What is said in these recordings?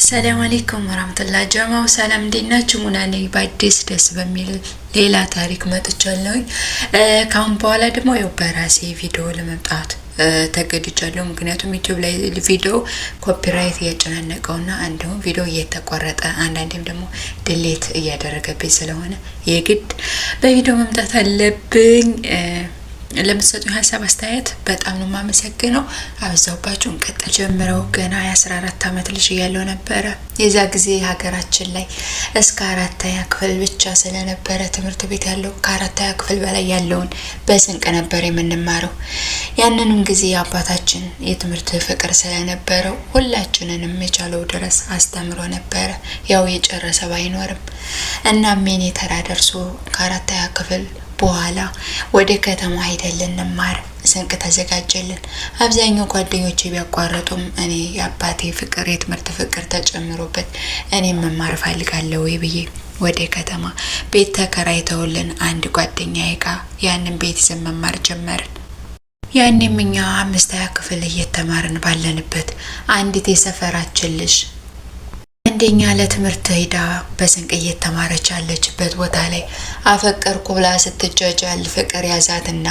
ሰላም አለይኩም ወራህመቱላህ ጀማው፣ ሰላም እንዴት ናችሁ? ሙና ነኝ። በአዲስ ደስ በሚል ሌላ ታሪክ መጥቻለሁኝ። ካሁን በኋላ ደግሞ ያው በራሴ ቪዲዮ ለመምጣት ተገድጃለሁ። ምክንያቱም ዩቲዩብ ላይ ቪዲዮ copyright እያጨናነቀውና እንዲሁም ቪዲዮ እየተቆረጠ አንዳንዴም ደግሞ delete እያደረገብኝ ስለሆነ የግድ በቪዲዮ መምጣት አለብኝ። ለምትሰጡኝ ሀሳብ አስተያየት በጣም ነው የማመሰግነው። አበዛውባችሁ፣ እንቀጥል። ጀምረው ገና የ14 ዓመት ልጅ እያለው ነበረ። የዛ ጊዜ ሀገራችን ላይ እስከ አራተኛ ክፍል ብቻ ስለነበረ ትምህርት ቤት ያለው፣ ከአራተኛ ክፍል በላይ ያለውን በስንቅ ነበር የምንማረው። ያንንም ጊዜ አባታችን የትምህርት ፍቅር ስለነበረው ሁላችንንም የቻለው ድረስ አስተምሮ ነበረ። ያው የጨረሰ ባይኖርም። እናም የኔ ተራ ደርሶ ከአራተኛ ክፍል በኋላ ወደ ከተማ ሄደን ልንማር ስንቅ ተዘጋጀልን። አብዛኛው ጓደኞቼ ቢያቋረጡም እኔ የአባቴ ፍቅር የትምህርት ፍቅር ተጨምሮበት እኔም መማር እፈልጋለሁ ወይ ብዬ ወደ ከተማ ቤት ተከራይተውልን አንድ ጓደኛዬ ጋ ያንን ቤት ይዘን መማር ጀመርን። ያኔም እኛ አምስተኛ ክፍል እየተማርን ባለንበት አንዲት የሰፈራችን ልጅ አንደኛ ለትምህርት ሄዳ በስንቅ እየተማረች ያለችበት ቦታ ላይ አፈቀርኩ ብላ ስትጃጃል ፍቅር ያዛትና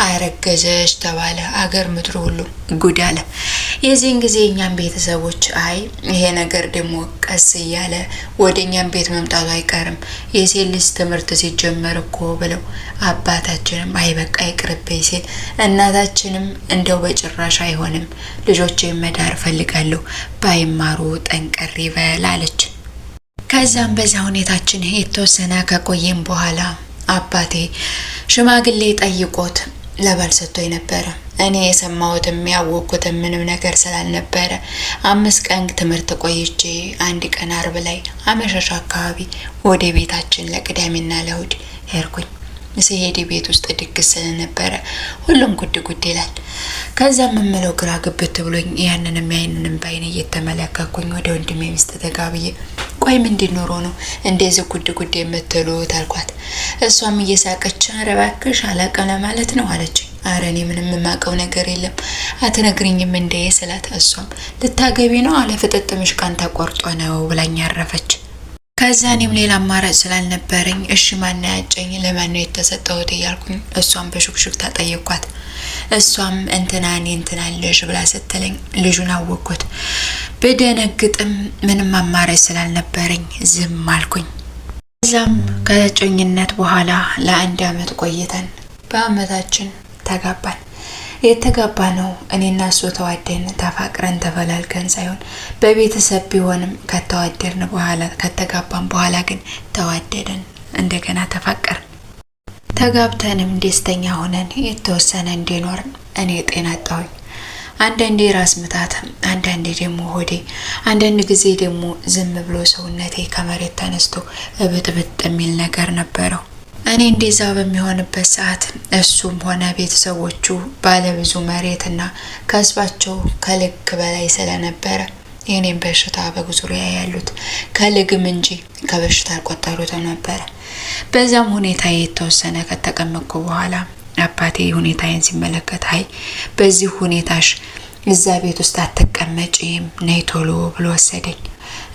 አረገዘች ተባለ። አገር ምድሩ ሁሉ ጉድ አለ። የዚህን ጊዜ እኛም ቤተሰቦች አይ ይሄ ነገር ደግሞ ቀስ እያለ ወደ እኛም ቤት መምጣቱ አይቀርም፣ የሴት ልጅ ትምህርት ሲጀመር እኮ ብለው አባታችንም አይ በቃ ይቅርብኝ ሲል፣ እናታችንም እንደው በጭራሽ አይሆንም፣ ልጆቼ መዳር እፈልጋለሁ፣ ባይማሩ ጠንቀር ይበል አለች። ከዛም በዛ ሁኔታችን የተወሰነ ከቆየም በኋላ አባቴ ሽማግሌ ጠይቆት ለባል ሰጥቶኝ ነበረ። እኔ የሰማሁትም ያወቅኩትም ምንም ነገር ስላልነበረ 5 ቀን ትምህርት ቆይቼ አንድ ቀን አርብ ላይ አመሻሽ አካባቢ ወደ ቤታችን ለቅዳሜና ለእሁድ ሄድኩኝ። ስሄድ ቤት ውስጥ ድግስ ስለነበረ ሁሉም ጉድ ጉድ ይላል። ከዛ የምምለው ግራ ግብት ብሎኝ ያንንም ያይንንም ባይን እየተመለከኩኝ ወደ ወንድሜ ሚስት ተጋብዬ ቆይ ምንድን ኖሮ ነው እንደዚህ ጉድ ጉድ የምትሉት አልኳት። እሷም እየሳቀች ኧረ እባክሽ አላውቅም ለማለት ነው አለችኝ። አረ እኔ ምንም የማውቀው ነገር የለም፣ አትነግሪኝም እንዴ ስላት እሷም ልታገቢ ነው አለ፣ ፍጥጥምሽ ቀን ተቆርጦ ነው ብላኝ አረፈች። ከዛ እኔም ሌላ አማራጭ ስላልነበረኝ እሺ ማን ያጨኝ፣ ለማን ነው የተሰጠሁት እያልኩኝ እሷም በሹክሹክታ ጠየኳት። እሷም እንትናን እንትና ልጅ ብላ ስትለኝ ልጁን አወቅኩት። ብደነግጥም ምንም አማራጭ ስላልነበረኝ ዝም አልኩኝ። ከዛም ከእጮኝነት በኋላ ለአንድ አመት ቆይተን በአመታችን ተጋባን። የተጋባ ነው እኔና እሱ ተዋደን ተፋቅረን ተፈላልገን ሳይሆን በቤተሰብ ቢሆንም ከተዋደርን በኋላ ከተጋባን በኋላ ግን ተዋደደን፣ እንደገና ተፋቀርን። ተጋብተንም ደስተኛ ሆነን የተወሰነ እንዲኖርን እኔ ጤና አጣሁኝ። አንዳንዴ ራስ ምታት፣ አንዳንዴ ደግሞ ሆዴ፣ አንዳንድ ጊዜ ደግሞ ዝም ብሎ ሰውነቴ ከመሬት ተነስቶ እብጥብጥ የሚል ነገር ነበረው። እኔ እንደዛ በሚሆንበት ሰዓት እሱም ሆነ ቤተሰቦቹ ባለብዙ መሬትና ከስባቸው ከልክ በላይ ስለነበረ የኔም በሽታ በዙሪያ ያሉት ከልግም እንጂ ከበሽታ አልቆጠሩትም ነበረ። በዛም ሁኔታ የተወሰነ ከተቀመጥኩ በኋላ አባቴ ሁኔታዬን ሲመለከት አይ በዚህ ሁኔታሽ እዛ ቤት ውስጥ አትቀመጪም፣ ነይ ቶሎ ብሎ ወሰደኝ።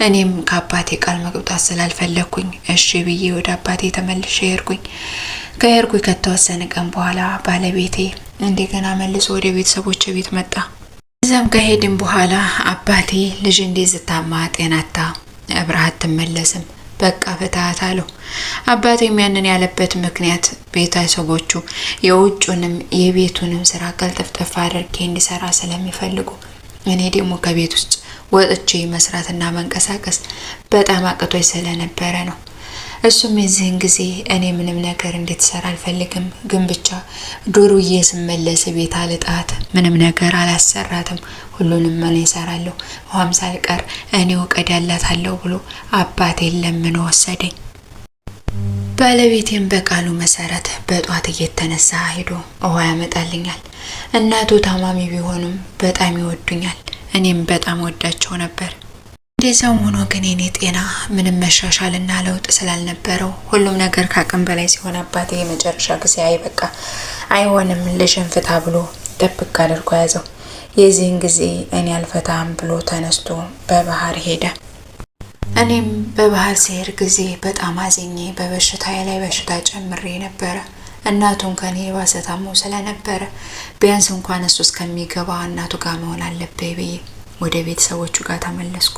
እኔም ከአባቴ ቃል መግባት ስላልፈለግኩኝ እሺ ብዬ ወደ አባቴ ተመልሼ ሄድኩኝ። ከሄድኩኝ ከተወሰነ ቀን በኋላ ባለቤቴ እንደገና መልሶ ወደ ቤተሰቦች ቤት መጣ። እዛም ከሄድን በኋላ አባቴ ልጅ እንዴት ዝታማ ጤናታ እብርሃ አትመለስም፣ በቃ ፍትሀት አለው። አባቴም ያንን ያለበት ምክንያት ቤተሰቦቹ የውጩንም የቤቱንም ስራ ቀልጥፍጥፍ አድርጌ እንዲሰራ ስለሚፈልጉ እኔ ደግሞ ከቤት ውስጥ ወጥቼ መስራትና መንቀሳቀስ በጣም አቅቶኝ ስለነበረ ነው። እሱም የዚህን ጊዜ እኔ ምንም ነገር እንድትሰራ አልፈልግም፣ ግን ብቻ ዱርዬ ስመለስ ቤት አልጣት፣ ምንም ነገር አላሰራትም፣ ሁሉንም እኔ እሰራለሁ፣ ውሃም ሳልቀር እኔ እቀዳላታለሁ ብሎ አባቴን ለምኖ ወሰደኝ። ባለቤቴም በቃሉ መሰረት በጧት እየተነሳ ሄዶ ውሃ ያመጣልኛል። እናቱ ታማሚ ቢሆኑም በጣም ይወዱኛል። እኔም በጣም ወዳቸው ነበር። እንደዛም ሆኖ ግን የኔ ጤና ምንም መሻሻልና ለውጥ ስላልነበረው ሁሉም ነገር ከአቅም በላይ ሲሆን አባቴ የመጨረሻ ጊዜ አይ በቃ አይሆንም ልጅን ፍታ ብሎ ጥብቅ አድርጎ ያዘው። የዚህን ጊዜ እኔ አልፈታም ብሎ ተነስቶ በባህር ሄደ። እኔም በባህር ሲሄድ ጊዜ በጣም አዝኜ በበሽታዬ ላይ በሽታ ጨምሬ ነበረ። እናቱን ከኔ የባሰ ታሞ ስለነበረ ቢያንስ እንኳን እሱ እስከሚገባ እናቱ ጋር መሆን አለብኝ ብዬ ወደ ቤተሰቦቹ ጋር ተመለስኩ።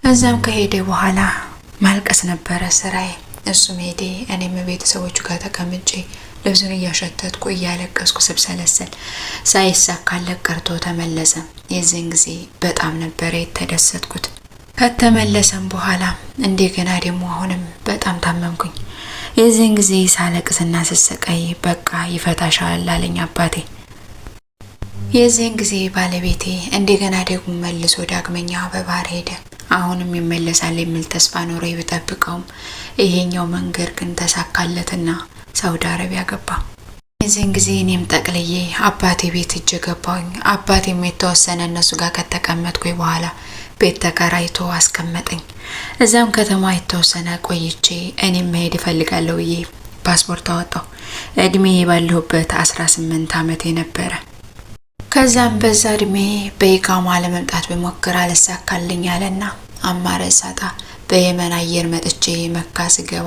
እዛም ከሄደ በኋላ ማልቀስ ነበረ ስራዬ። እሱም ሄዴ እኔም ቤተሰቦቹ ጋር ተቀምጬ ልብሱን እያሸተትኩ እያለቀስኩ ስብሰለሰል ሳይሳካለት ቀርቶ ተመለሰ። የዚህን ጊዜ በጣም ነበረ የተደሰትኩት። ከተመለሰም በኋላ እንደገና ደግሞ አሁንም በጣም ታመምኩኝ። የዚህን ጊዜ ሳለቅስና ስሰቃይ በቃ ይፈታሻል አለኝ አባቴ። የዚህን ጊዜ ባለቤቴ እንደገና ደግሞ መልሶ ዳግመኛ በባህር ሄደ። አሁንም ይመለሳል የሚል ተስፋ ኖሮ ብጠብቀውም ይሄኛው መንገድ ግን ተሳካለትና ሳውዲ አረቢያ ገባ። የዚህን ጊዜ እኔም ጠቅልዬ አባቴ ቤት እጅ ገባሁኝ። አባቴም የተወሰነ እነሱ ጋር ከተቀመጥኩኝ በኋላ ቤት ተከራይቶ አስቀመጠኝ። እዛም ከተማ የተወሰነ ቆይቼ እኔም መሄድ እፈልጋለሁ ብዬ ፓስፖርት አወጣሁ። እድሜ ባለሁበት 18 ዓመቴ ነበረ። ከዛም በዛ እድሜ በኢቃማ ለመምጣት ብሞክር አልሳካልኝ አለና አማራጭ ሳጣ በየመን አየር መጥቼ መካ ስገባ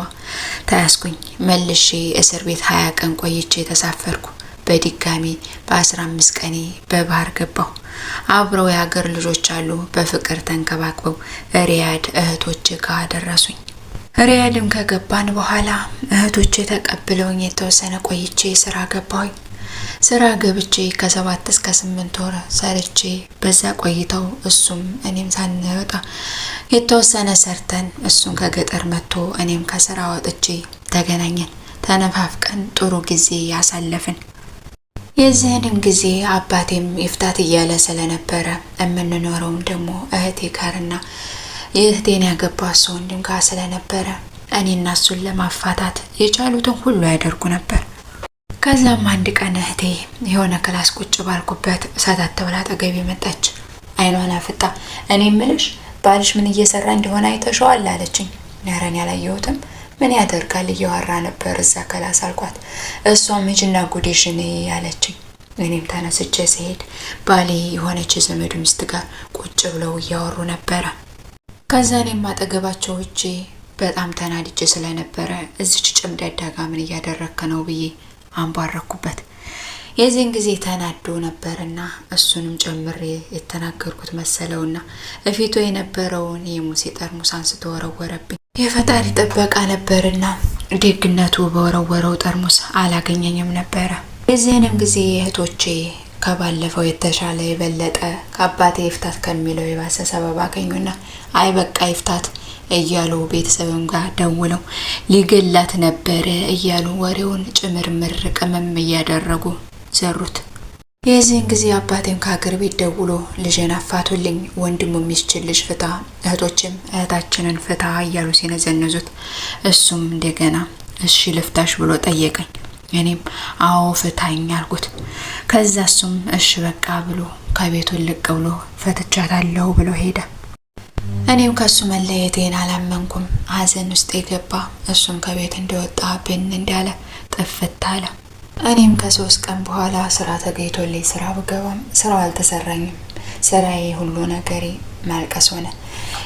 ተያዝኩኝ። መልሼ እስር ቤት 20 ቀን ቆይቼ ተሳፈርኩ። በድጋሚ በ15 ቀኔ በባህር ገባሁ። አብረው የሀገር ልጆች አሉ። በፍቅር ተንከባክበው ሪያድ እህቶቼ ጋር ደረሱኝ። ሪያድም ከገባን በኋላ እህቶቼ ተቀብለውኝ የተወሰነ ቆይቼ ስራ ገባሁኝ። ስራ ገብቼ ከ7 እስከ 8 ወር ሰርቼ በዛ ቆይተው እሱም እኔም ሳንወጣ የተወሰነ ሰርተን እሱን ከገጠር መጥቶ እኔም ከስራ ወጥቼ ተገናኘን። ተነፋፍቀን ጥሩ ጊዜ ያሳለፍን። የዚህንም ጊዜ አባቴም ይፍታት እያለ ስለነበረ የምንኖረውም ደግሞ እህቴ ጋርና የእህቴን ያገባ እሱ ወንድም ጋር ስለነበረ እኔና እሱን ለማፋታት የቻሉትን ሁሉ ያደርጉ ነበር። ከዛም አንድ ቀን እህቴ የሆነ class ቁጭ ባልኩበት ሰተት ብላ አጠገቤ መጣች። አይኗን አፍጣ እኔ ምልሽ ባልሽ ምን እየሰራ እንደሆነ አይተሸዋል አለችኝ። ኧረ እኔ አላየሁትም፣ ምን ያደርጋል እያወራ ነበር እዛ class አልኳት። እሷም ሂጂና ጉዴሽን አለችኝ። እኔም ተነስቼ ስሄድ ባሌ የሆነች የዘመዱ ሚስት ጋር ቁጭ ብለው እያወሩ ነበረ። ከዛ እኔም አጠገባቸው ሂጄ በጣም ተናድጄ ስለነበረ እዚች ጭምዳዳ ጋ ምን እያደረግክ ነው ብዬ አንቧረኩበት። የዚህን ጊዜ ተናዶ ነበርና እሱንም ጨምሬ የተናገርኩት መሰለውና እፊቱ የነበረውን የሙሴ ጠርሙስ አንስቶ ወረወረብኝ። የፈጣሪ ጥበቃ ነበርና ደግነቱ በወረወረው ጠርሙስ አላገኘኝም ነበረ። የዚህንም ጊዜ እህቶቼ ከባለፈው የተሻለ የበለጠ ከአባቴ ይፍታት ከሚለው የባሰ ሰበብ አገኙና አይ በቃ ይፍታት እያሉ ቤተሰብም ጋር ደውለው ሊገላት ነበረ እያሉ ወሬውን ጭምርምር ቅመም እያደረጉ ዘሩት። የዚህን ጊዜ አባቴም ከሀገር ቤት ደውሎ ልጄን አፋቱልኝ፣ ወንድሙ የሚስችል ልጅ ፍታ፣ እህቶችም እህታችንን ፍታ እያሉ ሲነዘንዙት እሱም እንደገና እሺ ልፍታሽ ብሎ ጠየቀኝ። እኔም አዎ ፍታኝ አልኩት። ከዛ እሱም እሺ በቃ ብሎ ከቤቱ ልቅ ብሎ ፈትቻታለሁ ብሎ ሄደ። እኔም ከሱ መለየቴን አላመንኩም። ሀዘን ውስጥ የገባ እሱም ከቤት እንደወጣ ብን እንዳለ ጥፍት አለ። እኔም ከ3 ቀን በኋላ ስራ ተገኝቶልኝ ስራ ብገባም ስራው አልተሰራኝም። ስራዬ ሁሉ ነገሬ ማልቀስ ሆነ።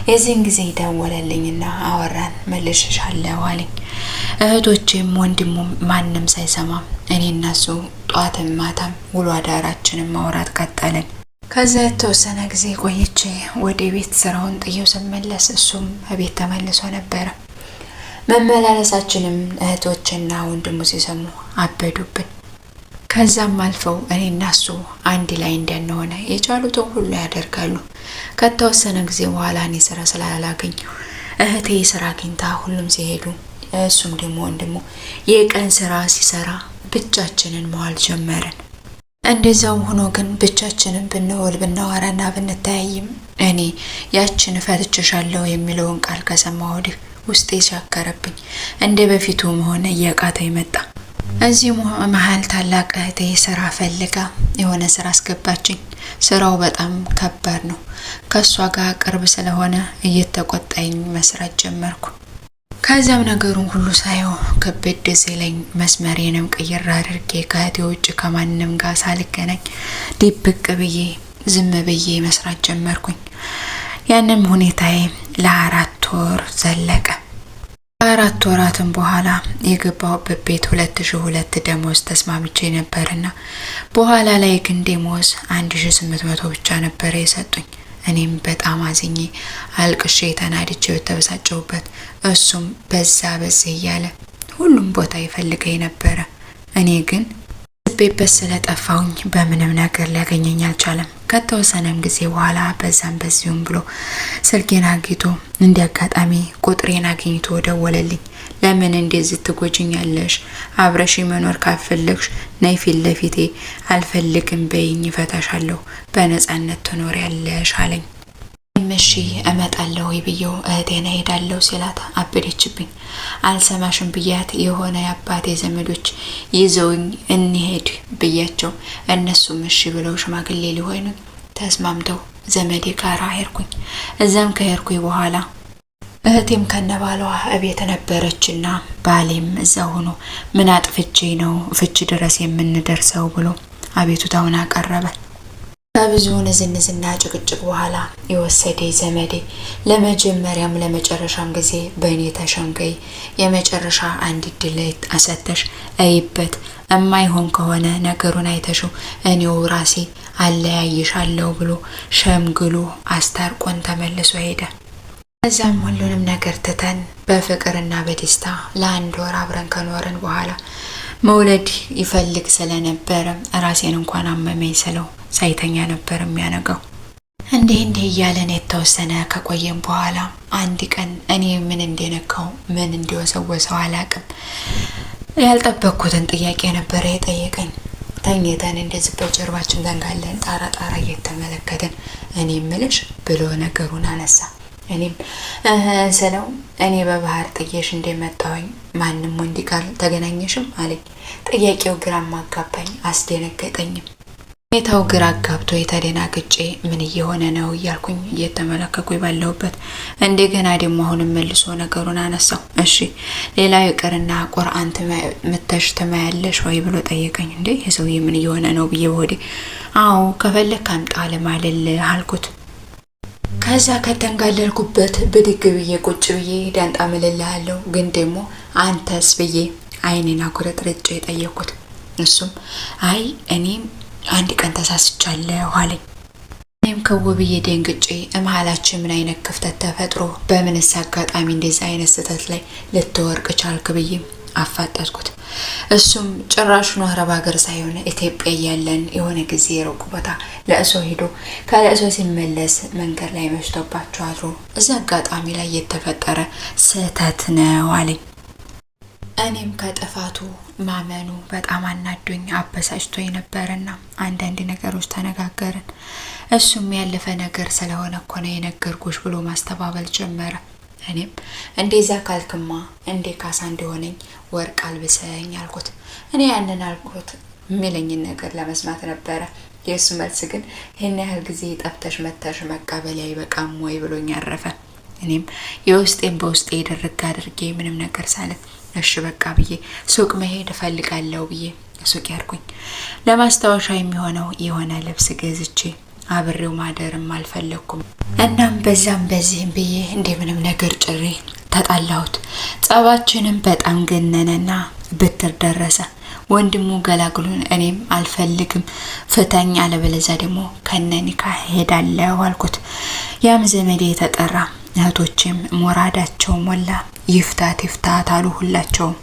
የዚህን ጊዜ ደወለልኝና አወራን። መልሽሻለሁ አለኝ። እህቶቼም ወንድሙም ማንም ሳይሰማ እኔ እና እሱ ጧትም ማታም ውሎ አዳራችንን ማውራት ቀጠልን። ከዛ የተወሰነ ጊዜ ቆይቼ ወደ ቤት ስራውን ጥየው ስመለስ እሱም ቤት ተመልሶ ነበረ። መመላለሳችንም እህቶችና ወንድሙ ሲሰሙ አበዱብን። ከዛም አልፈው እኔና እሱ አንድ ላይ እንደንሆነ የቻሉትን ሁሉ ያደርጋሉ። ከተወሰነ ጊዜ በኋላ እኔ ስራ ስላላገኘሁ እህቴ ስራ አግኝታ ሁሉም ሲሄዱ እሱም ደግሞ ወንድሙ የቀን ስራ ሲሰራ ብቻችንን መዋል ጀመርን። እንደዛውም ሆኖ ግን ብቻችንን ብንውል ብናወራና ብንተያይም እኔ ያችን ፈትቼሻለሁ የሚለውን ቃል ከሰማ ወዲህ ውስጤ ሻከረብኝ። እንደ በፊቱ መሆን እያቃተኝ መጣ። እዚህ መሀል ታላቅ እህቴ ስራ ፈልጋ የሆነ ስራ አስገባችኝ። ስራው በጣም ከባድ ነው። ከእሷ ጋር ቅርብ ስለሆነ እየተቆጣኝ መስራት ጀመርኩ። ከዚያም ነገሩን ሁሉ ሳየው ክብድ ሲለኝ መስመሬንም ቅይር አድርጌ ከእህቴ ውጭ ከማንም ጋር ሳልገናኝ ድብቅ ብዬ ዝም ብዬ መስራት ጀመርኩኝ። ያንም ሁኔታዬ ለ4 4 ወር ዘለቀ። ከ4 ወራትም በኋላ የገባሁበት ቤት 2002 ደሞዝ ተስማምቼ ነበርና በኋላ ላይ ግን ደሞዝ 1800 ብቻ ነበረ የሰጡኝ። እኔም በጣም አዝኜ አልቅሼ ተናድጄ የተበሳጨሁበት፣ እሱም በዛ በዚህ እያለ ሁሉም ቦታ ይፈልገኝ ነበረ። እኔ ግን ቤበት ስለጠፋሁኝ በምንም ነገር ሊያገኘኝ አልቻለም። ከተወሰነም ጊዜ በኋላ በዛም በዚሁም ብሎ ስልኬን አግኝቶ እንዲ አጋጣሚ ቁጥሬን አግኝቶ ደወለልኝ። ለምን እንደዚህ ትጎጅኛለሽ? አብረሽ መኖር ካልፈለግሽ ነይ ፊት ለፊቴ፣ አልፈልግም በይኝ፣ እፈታሻለሁ፣ በነጻነት ትኖሪያለሽ አለኝ። እሺ እመጣለሁ ብዬው እህቴን እሄዳለሁ ሲላት አበደችብኝ። አልሰማሽም ብያት የሆነ የአባቴ ዘመዶች ይዘውኝ እንሄድ ብያቸው እነሱም እሺ ብለው ሽማግሌ ሊሆኑ ተስማምተው ዘመዴ ጋር ሄድኩኝ። እዛም ከሄድኩኝ በኋላ እህቴም ከነባሏ እቤት ነበረችና ባሌም እዛ ሆኖ ምን አጥፍቼ ነው ፍች ድረስ የምንደርሰው ብሎ አቤቱታውን አቀረበ። ከብዙ ንዝንዝና ጭቅጭቅ በኋላ የወሰደ ዘመዴ ለመጀመሪያም ለመጨረሻም ጊዜ በእኔ ተሸንገይ፣ የመጨረሻ አንድ እድል አሰተሽ እይበት፣ እማይሆን ከሆነ ነገሩን አይተሽው እኔው ራሴ አለያይሻለሁ ብሎ ሸምግሎ አስታርቆን ተመልሶ ሄደ። ከዚያም ሁሉንም ነገር ትተን በፍቅርና በደስታ ለአንድ ወር አብረን ከኖርን በኋላ መውለድ ይፈልግ ስለነበረ ራሴን እንኳን አመመኝ ስለው ሳይተኛ ነበር የሚያነጋው። እንዲህ እንዲህ እያለን የተወሰነ ከቆየም በኋላ አንድ ቀን እኔ ምን እንደነካው ምን እንደወሰወሰው አላቅም፣ ያልጠበቅኩትን ጥያቄ ነበረ የጠየቀኝ። ተኝተን እንደዚህ በጀርባችን ተንጋለን ጣራ ጣራ እየተመለከትን እኔ ምልሽ ብሎ ነገሩን አነሳ። እኔም ስለው እኔ በባህር ጥዬሽ እንደመጣሁኝ ማንም ወንድ ጋር ተገናኘሽም አለኝ። ጥያቄው ግራም አጋባኝ፣ አስደነገጠኝም። ሁኔታው ግራ አጋብቶ የተደናግጬ ምን እየሆነ ነው እያልኩኝ እየተመለከኩኝ ባለሁበት እንደገና ደግሞ አሁንም መልሶ ነገሩን አነሳው። እሺ ሌላው ይቅርና ቁርአን ምተሽ ትማያለሽ ወይ ብሎ ጠየቀኝ። እንዴ የሰውዬ ምን እየሆነ ነው ብዬ በሆዴ አዎ ከፈለግ አምጣ ልማልልህ አልኩት። ከዛ ከተንጋለልኩበት ብድግ ብዬ ቁጭ ብዬ ዳንጣ ምልልሃለሁ ግን ደግሞ አንተስ ብዬ አይኔን አጉረጥርጬ የጠየኩት። እሱም አይ እኔም አንድ ቀን ተሳስቻለሁ አለኝ። እኔም ክው ብዬ ደንግጬ እመሀላችን ምን አይነት ክፍተት ተፈጥሮ በምንስ አጋጣሚ እንደዚህ አይነት ስህተት ላይ ልትወርቅ ቻልክ ብዬ አፋጠጥኩት። እሱም ጭራሹን አረብ ሀገር ሳይሆን ኢትዮጵያ እያለን የሆነ ጊዜ የሩቅ ቦታ ለእሶ ሄዶ ከለእሶ ሲመለስ መንገድ ላይ መሽቶባቸው አድሮ እዛ አጋጣሚ ላይ የተፈጠረ ስህተት ነው አለኝ። እኔም ከጥፋቱ ማመኑ በጣም አናዶኝ አበሳጭቶኝ ነበረና አንዳንድ ነገሮች ተነጋገርን። እሱም ያለፈ ነገር ስለሆነ እኮ ነው የነገርኩሽ ብሎ ማስተባበል ጀመረ። እኔም እንደዛ ካልክማ እንዴ ካሳ እንደሆነኝ ወርቅ አልብሰኝ አልኩት። እኔ ያንን አልኩት የሚለኝን ነገር ለመስማት ነበረ። የእሱ መልስ ግን ይህን ያህል ጊዜ ጠፍተሽ መተሽ መቀበል አይበቃም ወይ ብሎኝ አረፈ። እኔም የውስጤን በውስጤ ድርግ አድርጌ ምንም ነገር ሳለት እሺ በቃ ብዬ ሱቅ መሄድ እፈልጋለሁ ብዬ ሱቅ ያርኩኝ። ለማስታወሻ የሚሆነው የሆነ ልብስ ገዝቼ አብሬው ማደርም አልፈለግኩም። እናም በዛም በዚህም ብዬ እንደ ምንም ነገር ጭሬ ተጣላሁት። ጸባችንም በጣም ገነነና ብትር ደረሰ። ወንድሙ ገላግሉን፣ እኔም አልፈልግም ፍተኝ፣ አለበለዚያ ደግሞ ከነኒካ ሄዳለሁ አልኩት። ያም ዘመዴ የተጠራ እህቶቼም ሞራዳቸው ሞላ። ይፍታት ይፍታት አሉ ሁላቸውም።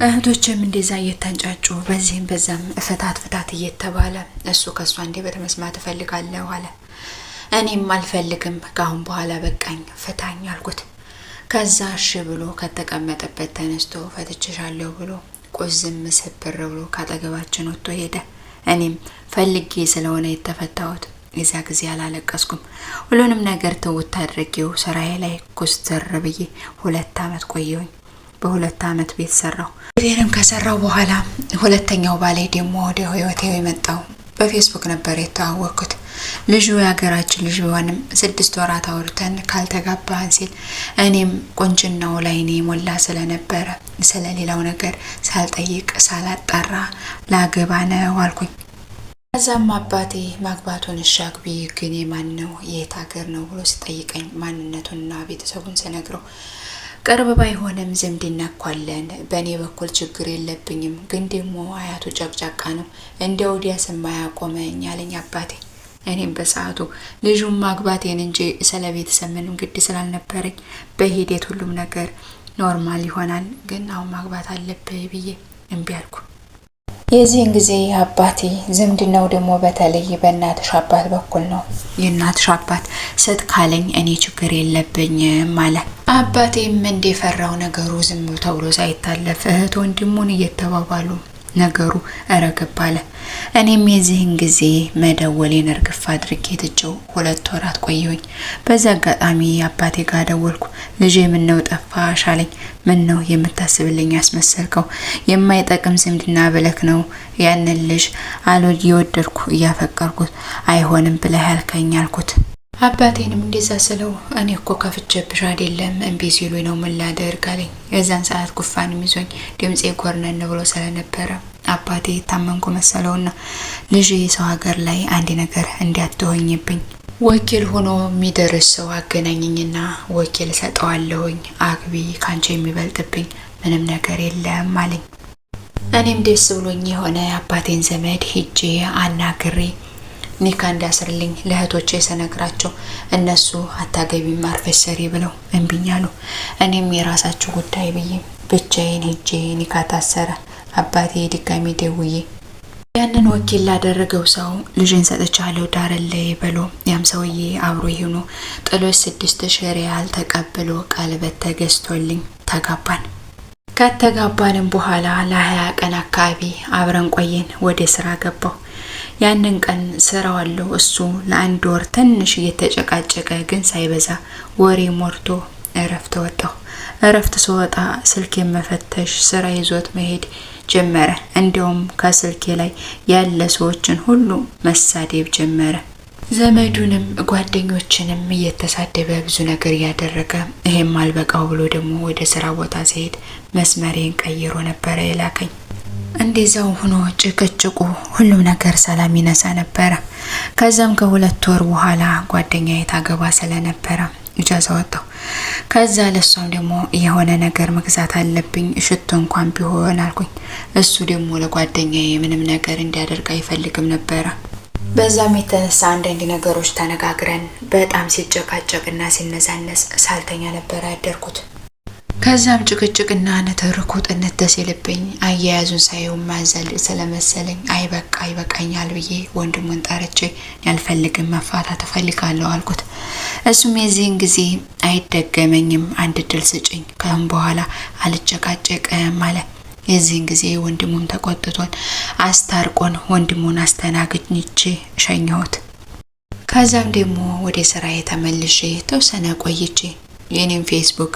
እህቶችም እንደዛ እየተንጫጩ በዚህም በዛም ፍታት ፍታት እየተባለ እሱ ከእሷ እንዴ በተመስማት እፈልጋለሁ አለ። እኔም አልፈልግም ከአሁን በኋላ በቃኝ ፍታኝ አልኩት። ከዛ እሺ ብሎ ከተቀመጠበት ተነስቶ ፈትቼሻለሁ ብሎ ቁዝም ስብር ብሎ ካጠገባችን ወጥቶ ሄደ። እኔም ፈልጌ ስለሆነ የተፈታሁት የዚያ ጊዜ አላለቀስኩም። ሁሉንም ነገር ትውት አድርጌው ስራዬ ላይ ኮስተር ብዬ 2 አመት ቆየሁኝ። በ2 አመት ቤት ሰራሁ። ቤቴንም ከሰራው በኋላ ሁለተኛው ባሌ ደግሞ ወደ ህይወቴ የመጣው በፌስቡክ ነበር የተዋወቅኩት። ልጁ የሀገራችን ልጅ ቢሆንም 6 ወራት አውርተን ካልተጋባህን ሲል እኔም ቁንጅናው ላይ እኔ ሞላ ስለነበረ ስለሌላው ነገር ሳልጠይቅ ሳላጣራ ላገባ ነው አልኩኝ። ከዛም አባቴ ማግባቱን እሺ አግቢ፣ ግን የማን ነው የት ሀገር ነው ብሎ ሲጠይቀኝ ማንነቱንና ቤተሰቡን ስነግረው ቅርብ ባይሆንም ዝምድና እኮ አለን፣ በእኔ በኩል ችግር የለብኝም፣ ግን ደግሞ አያቱ ጨቅጫቃ ነው፣ እንደ ወዲያ ስማያቆመኝ አለኝ አባቴ። እኔም በሰዓቱ ልጁን ማግባቴን እንጂ ስለ ቤተሰብ ምንም ግድ ስላልነበረኝ በሂደት ሁሉም ነገር normal ይሆናል፣ ግን አሁን ማግባት አለብህ ብዬ እምቢ አልኩ። የዚህን ጊዜ አባቴ ዝምድናው ደግሞ በተለይ በእናትሽ አባት በኩል ነው፣ የእናትሽ አባት ስጥ ካለኝ እኔ ችግር የለብኝም አለ። አባቴም እንደፈራው ነገሩ ዝም ተብሎ ሳይታለፍ እህት ወንድሙን እየተባባሉ ነገሩ ረገብ አለ። እኔም የዚህን ጊዜ መደወሌን እርግፍ አድርጌ ትቼው 2 ወራት ቆየሁኝ። በዛ አጋጣሚ አባቴ ጋር ደወልኩ። ልጄ ምነው ጠፋሽ አለኝ። ምን ነው የምታስብልኝ ያስመሰልከው? የማይጠቅም ዝምድና ብለክ ነው ያንን ልጅ አልወድ እየወደድኩ እያፈቀርኩት አይሆንም ብለህ ያልከኝ አልኩት። አባቴንም እንደዛ ስለው እኔ እኮ ከፍቼብሽ አይደለም እምቢ ሲሉኝ ነው ምን ላደርግ አለኝ። የዛን ሰዓት ጉፋንም ይዞኝ ድምፄ ጎርነን ብሎ ስለነበረ አባቴ ታመንኩ መሰለውና ልጅ የሰው ሀገር ላይ አንድ ነገር እንዲያትሆኝብኝ ወኪል ሆኖ የሚደርስ ሰው አገናኘኝና ወኪል ሰጠዋለሁኝ፣ አግቢ፣ ካንቺ የሚበልጥብኝ ምንም ነገር የለም አለኝ። እኔም ደስ ብሎኝ የሆነ አባቴን ዘመድ ሂጄ አናግሬ ኒካ እንዲያስርልኝ ለእህቶቼ ስነግራቸው እነሱ አታገቢም አርፈሽ ሰሪ ብለው እምቢኝ አሉ። እኔም የራሳችሁ ጉዳይ ብዬ ብቻዬን ሂጄ ኒካ ታሰረ። አባቴ ድጋሚ ደውዬ ያንን ወኪል ላደረገው ሰው ልጅን ሰጥቻለሁ ዳርልኝ ብሎ ያም ሰውዬ አብሮ ይሁኑ ጥሎች 6000 ሪያል ተቀብሎ ቀለበት ተገዝቶልኝ ተጋባን። ከተጋባንም በኋላ ለ20 ቀን አካባቢ አብረን ቆየን። ወደ ስራ ገባሁ። ያንን ቀን ስራዋለሁ። እሱ ለአንድ ወር ትንሽ እየተጨቃጨቀ ግን ሳይበዛ ወሬ ሞርቶ እረፍት ወጣሁ። እረፍት ስወጣ ስልኬ መፈተሽ ስራ ይዞት መሄድ ጀመረ። እንዲያውም ከስልኬ ላይ ያለ ሰዎችን ሁሉ መሳደብ ጀመረ። ዘመዱንም ጓደኞችንም እየተሳደበ ብዙ ነገር እያደረገ ይሄም አልበቃው ብሎ ደግሞ ወደ ስራ ቦታ ሲሄድ መስመሬን ቀይሮ ነበረ የላከኝ። እንደዛው ሆኖ ጭቅጭቁ ሁሉም ነገር ሰላም ይነሳ ነበረ። ከዛም ከ2 ወር በኋላ ጓደኛዬ ታገባ ስለነበረ ኢጃዛ ወጣሁ። ከዛ ለሷም ደግሞ የሆነ ነገር መግዛት አለብኝ ሽቶ እንኳን ቢሆን አልኩኝ። እሱ ደግሞ ለጓደኛዬ ምንም ነገር እንዲያደርግ አይፈልግም ነበረ። በዛም የተነሳ አንዳንድ ነገሮች ተነጋግረን በጣም ሲጨቃጨቅና ሲነዛነስ ሳልተኛ ነበረ ያደርኩት። ከዛም ጭቅጭቅና ንትርኩ ጥንት ሲልብኝ አያያዙን ሳየው ማዘል ስለመሰለኝ አይ በቃ ይበቃኛል ብዬ ወንድሙን ጠርቼ ያልፈልግም መፋታት እፈልጋለሁ አልኩት። እሱም የዚህን ጊዜ አይደገመኝም፣ አንድ እድል ስጭኝ፣ ካሁን በኋላ አልጨቃጨቅም አለ። የዚህን ጊዜ ወንድሙም ተቆጥቶን አስታርቆን ወንድሙን አስተናግኝቼ ሸኘሁት። ከዛም ደግሞ ወደ ስራዬ ተመልሼ የተወሰነ ቆይቼ የኔም ፌስቡክ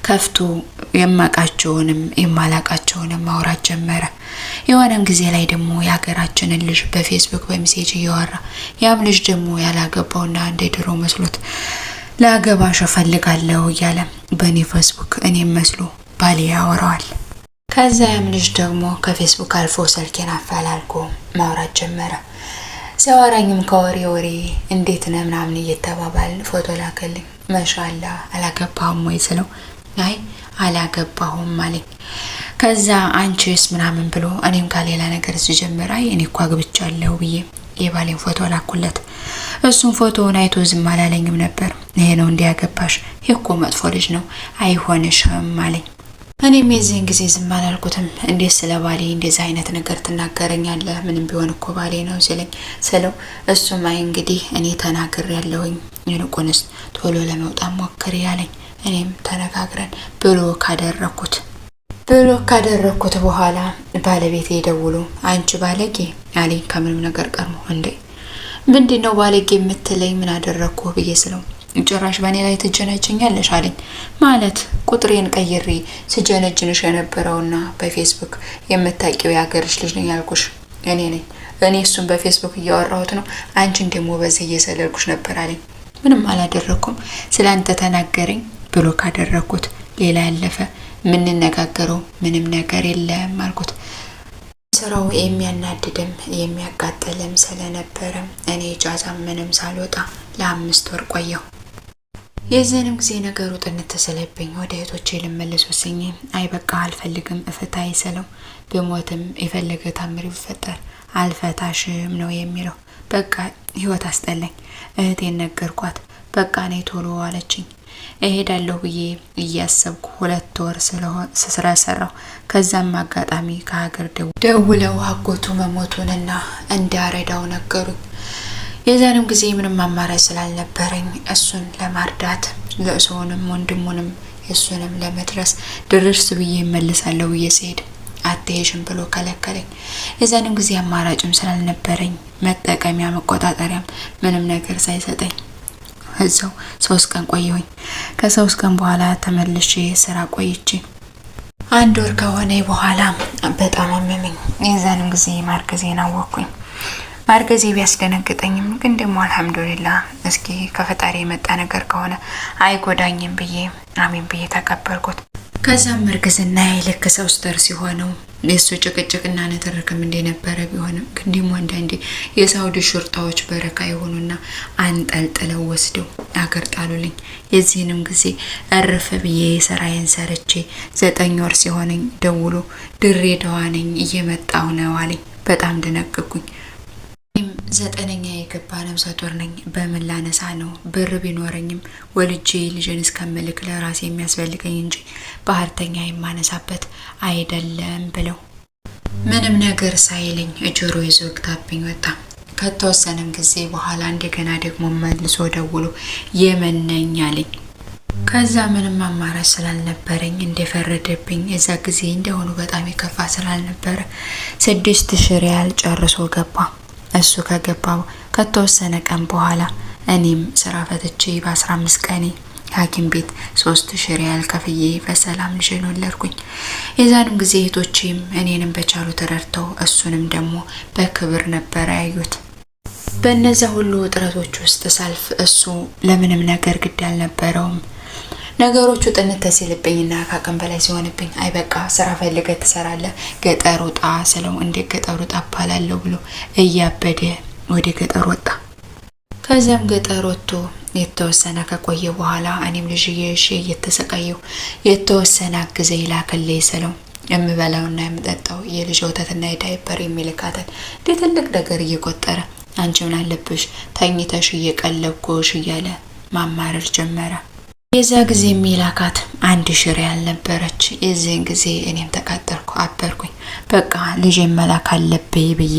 ከፍቶ የማቃቸውንም የማላቃቸውንም ማውራት ጀመረ። የሆነም ጊዜ ላይ ደግሞ የሀገራችንን ልጅ በፌስቡክ በ message እያወራ ያም ልጅ ደግሞ ያላገባውና እንደ ድሮ መስሎት ላገባሽ እፈልጋለሁ እያለ በእኔ ፌስቡክ እኔም መስሎ ባሌ ያወራዋል። ከዛ ያም ልጅ ደግሞ ከፌስቡክ አልፎ ስልኬን አፈላልጎ ማውራት ጀመረ። ሲያወራኝም ከወሬ ወሬ እንዴት ነህ ምናምን እየተባባልን ፎቶ ላከልኝ። መሻላ አላገባሁም ወይ ስለው አይ አላገባሁም አለኝ። ከዛ አንቺስ ምናምን ብሎ እኔም ከሌላ ነገር ሲጀምር አይ እኔ እኮ አግብቻለሁ ብዬ የባሌን ፎቶ ላኩለት። እሱም ፎቶውን አይቶ ዝም አላለኝም ነበር። ይሄ ነው እንዲያገባሽ፣ ይሄ እኮ መጥፎ ልጅ ነው አይሆንሽም አለኝ። እኔም የዚህን ጊዜ ዝም አላልኩትም። እንዴት ስለ ባሌ እንደዚህ አይነት ነገር ትናገረኛለህ? ምንም ቢሆን እኮ ባሌ ነው ሲለኝ ስለው እሱም አይ እንግዲህ እኔ ተናግሬ ያለሁኝ ይልቁንስ ቶሎ ለመውጣት ሞክሪ ያለኝ። እኔም ተነጋግረን block ካደረግኩት በኋላ ባለቤቴ ደውሎ አንቺ ባለጌ አለኝ። ከምንም ነገር ቀድሞ እንዴ ምንድን ነው ባለጌ የምትለኝ? ምን አደረግኩ ብዬ ስለው ጭራሽ በእኔ ላይ ትጀነጅኛለሽ አለኝ። ማለት ቁጥሬን ቀይሬ ስጀነጅንሽ የነበረውና በፌስቡክ የምታውቂው የሀገርሽ ልጅ ነኝ ያልኩሽ እኔ ነኝ። እኔ እሱን በፌስቡክ እያወራሁት ነው፣ አንቺን ደግሞ በዚህ እየሰለልኩሽ ነበር አለኝ። ምንም አላደረግኩም፣ ስለ አንተ ተናገረኝ ብሎ ካደረግኩት ሌላ ያለፈ የምንነጋገረው ምንም ነገር የለም አልኩት። ስራው የሚያናድድም የሚያቃጥልም ስለነበረ እኔ إجازة ምንም ሳልወጣ ለ5 ወር ቆየሁ። የዚህንም ጊዜ ነገሩ ጥንት ተሰለብኝ። ወደ እህቶቼ ልመለስ ወስኜ አይ በቃ አልፈልግም እፍታይ ስለው ብሞትም የፈለገ ታምር ቢፈጠር አልፈታሽም ነው የሚለው። በቃ ህይወት አስጠላኝ። እህቴን ነገርኳት። በቃ እኔ ቶሎ አለችኝ። እሄዳለሁ ብዬ እያሰብኩ 2 ወር ስለሰራሁ ከዛም አጋጣሚ ከሀገር ደውለው አጎቱ መሞቱንና እንዳረዳው ነገሩኝ። የዛንም ጊዜ ምንም አማራጭ ስላልነበረኝ እሱን ለማርዳት ለእሱንም ወንድሙንም እሱንም ለመድረስ ድርስ ብዬ እመልሳለሁ ብዬ ስሄድ አትሄዥም ብሎ ከለከለኝ። የዛንም ጊዜ አማራጭም ስላልነበረኝ መጠቀሚያ መቆጣጠሪያም ምንም ነገር ሳይሰጠኝ እዛው 3 ቀን ቆየሁኝ። ከ3 ቀን በኋላ ተመልሼ ስራ ቆይቼ አንድ ወር ከሆነ በኋላ በጣም አመመኝ። የዛንም ጊዜ ማርገዜን አወቅኩኝ። ማርገዜ ቢያስደነግጠኝም ግን ደግሞ አልሐምዱሊላ እስኪ ከፈጣሪ የመጣ ነገር ከሆነ አይጎዳኝም ብዬ አሜን ብዬ ተቀበልኩት። ከዛም እርግዝና ልክ 3 ወር ሲሆነው የእሱ ጭቅጭቅና ንትርክም እንደነበረ ቢሆንም ግን ደግሞ አንዳንዴ የሳውዲ ሹርጣዎች በረካ የሆኑና አንጠልጥለው ወስደው አገር ጣሉልኝ። የዚህንም ጊዜ እርፍ ብዬ ስራዬን ሰርቼ 9 ወር ሲሆነኝ ደውሎ ድሬዳዋ ነኝ እየመጣሁ ነው አለኝ። በጣም ደነገጥኩኝ። ዘጠነኛ የገባ ነብሰ ጡር ነኝ። በምን ላነሳ ነው? ብር ቢኖረኝም ወልጄ ልጅን እስከምልክ ለራሴ የሚያስፈልገኝ እንጂ ባህርተኛ የማነሳበት አይደለም ብለው ምንም ነገር ሳይለኝ ጆሮ ይዞ ግታብኝ ወጣ። ከተወሰነም ጊዜ በኋላ እንደገና ደግሞ መልሶ ደውሎ የመነኝ አለኝ። ከዛ ምንም አማራጭ ስላልነበረኝ እንደፈረደብኝ እዛ ጊዜ እንደሆኑ በጣም የከፋ ስላልነበረ 6000 ሪያል ጨርሶ ገባ። እሱ ከገባ ከተወሰነ ቀን በኋላ እኔም ስራ ፈትቼ በ15 ቀኔ ሐኪም ቤት 3000 ሪያል ከፍዬ በሰላም ልጄን ወለድኩኝ። የዛንም ጊዜ እህቶቼም እኔንም በቻሉ ተረድተው እሱንም ደግሞ በክብር ነበረ ያዩት። በእነዚያ ሁሉ ውጥረቶች ውስጥ ሳልፍ እሱ ለምንም ነገር ግድ አልነበረውም። ነገሮቹ ጥንት ሲልብኝና ከአቅም በላይ ሲሆንብኝ አይ በቃ ስራ ፈልገህ ትሰራለህ፣ ገጠር ውጣ ስለው እንዴት ገጠር ውጣ እባላለሁ ብሎ እያበደ ወደ ገጠር ወጣ። ከዚያም ገጠር ወጥቶ የተወሰነ ከቆየ በኋላ እኔም ልጅ ይዤ እየተሰቃየሁ የተወሰነ አግዘ ይላክልኝ ስለው የምበላውና የምጠጣው የልጅ ወተትና የዳይፐር የሚልካትን እንደ ትልቅ ነገር እየቆጠረ አንቺ ምን አለብሽ ተኝተሽ እየቀለብኩሽ እያለ ማማረር ጀመረ። የዛ ጊዜ የሚላካት 1000 ሪያል ነበረች። የዚህን ጊዜ እኔም ተቃጠርኩ፣ አበርኩኝ። በቃ ልጄን መላክ አለብኝ ብዬ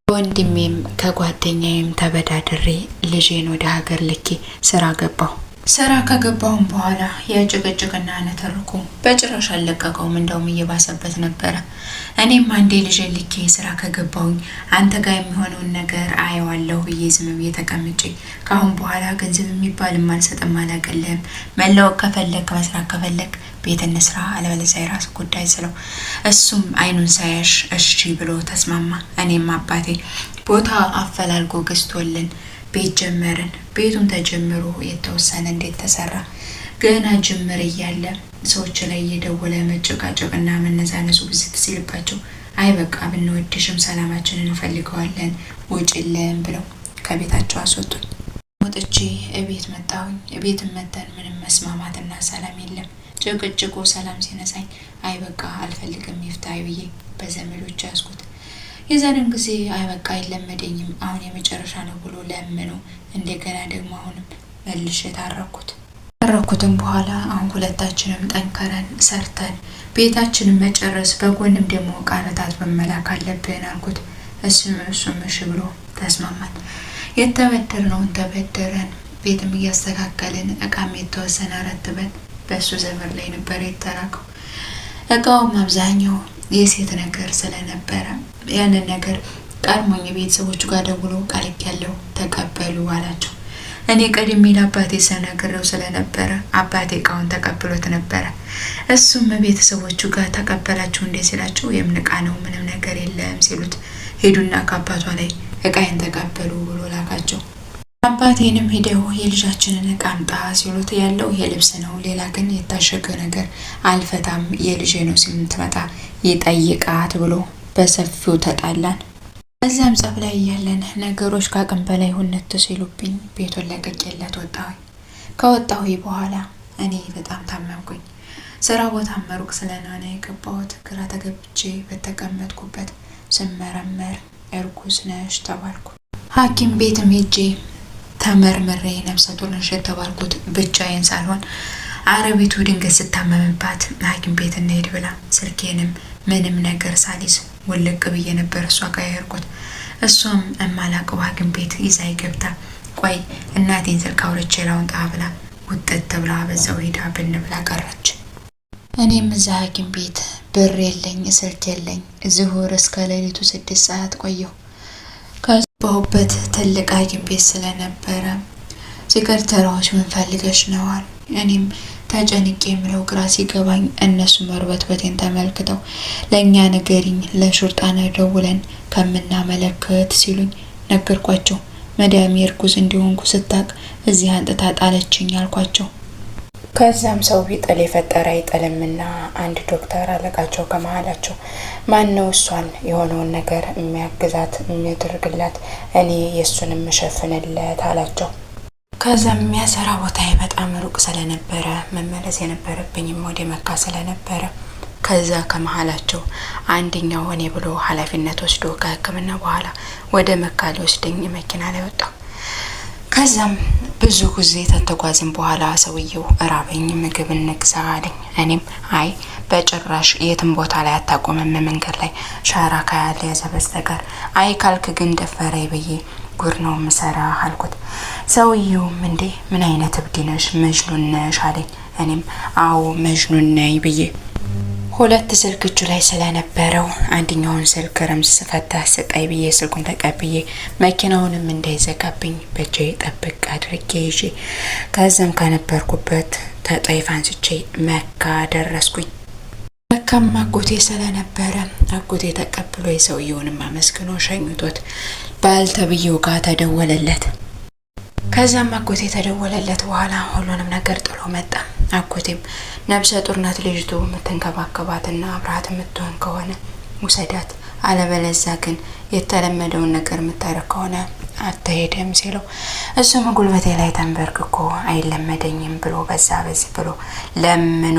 ወንድሜም ከጓደኛዬም ተበዳድሬ ልጄን ወደ ሀገር ልኬ ስራ ገባሁ። ስራ ከገባሁም በኋላ የጭቅጭቅና ንትርኩ በጭራሽ አልለቀቀውም። እንደውም እየባሰበት ነበረ። እኔም አንዴ ልጄን ልኬ ስራ ከገባሁኝ አንተ ጋር የሚሆነውን ነገር አየዋለሁ ብዬ ዝም ብዬ ተቀምጬ ከአሁን በኋላ ገንዘብ የሚባልም አልሰጥም፣ አላቅልህም። መለወቅ ከፈለግ መስራት ከፈለግ ቤት እንስራ፣ አለበለዚያ የራስ ጉዳይ ስለው እሱም አይኑን ሳያሽ እሺ ብሎ ተስማማ። እኔም አባቴ ቦታ አፈላልጎ ገዝቶልን ቤት ጀመርን። ቤቱም ተጀምሮ የተወሰነ እንዴት ተሰራ ገና ጅምር እያለ ሰዎች ላይ እየደወለ መጨቃጨቅና መነዛነዙ ብዝት ሲልባቸው አይ በቃ ብንወድሽም ሰላማችንን እንፈልገዋለን ውጭልን ብለው ከቤታቸው አስወጡኝ። ወጥቼ እቤት መጣሁኝ። እቤት መተን ምንም መስማማትና ሰላም የለም። ጭቅጭቁ ሰላም ሲነሳኝ አይ በቃ አልፈልግም ይፍታ ብዬ በዘመዶች ያዝኩት። የዛንም ጊዜ አይ በቃ አይለመደኝም አሁን የመጨረሻ ነው ብሎ ለምኖ እንደገና ደግሞ አሁንም መልሼ ታረኩት። ታረኩትም በኋላ አሁን ሁለታችንም ጠንከረን ሰርተን ቤታችንን መጨረስ በጎንም ደግሞ ቃረታት መመላክ አለብን አልኩት። እሱም እሺ ብሎ ተስማማን። የተበደርነውን ተበደረን፣ ቤትም እያስተካከልን እቃም የተወሰነ ረትበን በእሱ ዘመን ላይ ነበር የተላከው። እቃውም አብዛኛው የሴት ነገር ስለነበረ ያንን ነገር ቀድሞኝ ቤተሰቦቹ ጋር ደውሎ ቃል ያለው ተቀበሉ አላቸው። እኔ ቀድሜ ለአባቴ ስነግረው ስለነበረ አባቴ እቃውን ተቀብሎት ነበረ። እሱም ቤተሰቦቹ ጋር ተቀበላችሁ እንዴ ሲላቸው የምን እቃ ነው ምንም ነገር የለም ሲሉት ሄዱና ከአባቷ ላይ እቃዬን ተቀበሉ ብሎ ላካቸው። አባቴንም ሄደው የልጃችንን እቃ አምጣ ሲሉት ያለው የልብስ ነው፣ ሌላ ግን የታሸገ ነገር አልፈታም፣ የልጄ ነው ስምትመጣ ይጠይቃት ብሎ በሰፊው ተጣላን። እዚያም ጸብ ላይ እያለን ነገሮች ከአቅም በላይ ሁነት ሲሉብኝ ቤቱን ለቅቄለት ወጣሁኝ። ከወጣሁ በኋላ እኔ በጣም ታመምኩኝ። ስራ ቦታ ሩቅ ስለሆነ የገባሁት ግራ ተገብቼ በተቀመጥኩበት ስመረመር እርጉዝ ነሽ ተባልኩ። ሐኪም ቤትም ሄጄ ተመርምሬ ነፍሰ ጡር ነሽ የተባልኩት ብቻዬን ሳልሆን አረቢቱ ድንገት ስታመምባት ሐኪም ቤት እንሄድ ብላ ስልኬንም ምንም ነገር ሳልይዝ ውልቅ ብዬ ነበር እሷ ጋር የሄድኩት። እሷም እማላውቀው ሐኪም ቤት ይዛኝ ገብታ ቆይ እናቴን ስልክ አውርቼ ላውጣ ብላ ውጥት ብላ በዛው ሄዳ ብን ብላ ቀረች። እኔም እዛ ሐኪም ቤት ብር የለኝ ስልክ የለኝ ዝሁር እስከ ሌሊቱ 6 ሰዓት ቆየሁ። ከገባሁበት ትልቅ ሐኪም ቤት ስለነበረ ሲቀርተራዎች ምን ፈልገሽ ነው አሉ። እኔም ተጨንቄ የምለው ግራ ሲገባኝ እነሱ መርበትበቴን ተመልክተው ለእኛ ንገሪኝ፣ ለሹርጣነ ደውለን ከምናመለክት ሲሉኝ ነገርኳቸው። መዳሜ እርጉዝ እንዲሆንኩ ስታቅ እዚህ አንጥታ ጣለችኝ አልኳቸው። ከዛም ሰው ቢጥል የፈጠረ አይጥልምና አንድ ዶክተር አለቃቸው ከመሀላቸው ማን ነው እሷን የሆነውን ነገር የሚያግዛት የሚያደርግላት እኔ የእሱን የምሸፍንለት አላቸው። ከዛም የሚያሰራ ቦታ በጣም ሩቅ ስለነበረ መመለስ የነበረብኝም ወደ መካ ስለነበረ ከዛ ከመሀላቸው አንደኛው እኔ ብሎ ኃላፊነት ወስዶ ከሕክምና በኋላ ወደ መካ ሊወስደኝ መኪና ላይ ወጣሁ። ከዛም ብዙ ጊዜ ተተጓዝን በኋላ ሰውየው እራበኝ፣ ምግብ እንግዛ አለኝ። እኔም አይ በጭራሽ የትም ቦታ ላይ አታቆምም፣ መንገድ ላይ ሻራ ካልያዘ በስተቀር አይ ካልክ ግን ደፈረኝ ብዬ ጉድ ነው ምሰራ አልኩት። ሰውየውም እንዴ ምን አይነት እብድ ነሽ መጅኑን ነሽ አለኝ። እኔም አዎ መጅኑን ነኝ ብዬ ሁለት ስልክ እጁ ላይ ስለነበረው አንደኛውን ስልክ ረምዝ ስፈታ ስጠይ ብዬ ስልኩን ተቀብዬ መኪናውንም እንዳይዘጋብኝ በእጄ ጠብቅ አድርጌ ይዤ ከዛም ከነበርኩበት ተጠይፍ አንስቼ መካ ደረስኩኝ። መካም አጎቴ ስለነበረ አጎቴ ተቀብሎ የሰውየውንም አመስግኖ ሸኝቶት ባልተብዬው ጋር ተደወለለት። ከዛም አጎቴ ተደወለለት በኋላ ሁሉንም ነገር ጥሎ መጣ። አጎቴም ነብሰ ጡር ናት ልጅቱ፣ የምትንከባከባትና አብረሃት የምትሆን ከሆነ ውሰዳት፣ አለበለዛ ግን የተለመደውን ነገር የምታደርግ ከሆነ አትሄድም ሲለው እሱም ጉልበቴ ላይ ተንበርክኮ አይለመደኝም ብሎ በዛ በዚህ ብሎ ለምኖ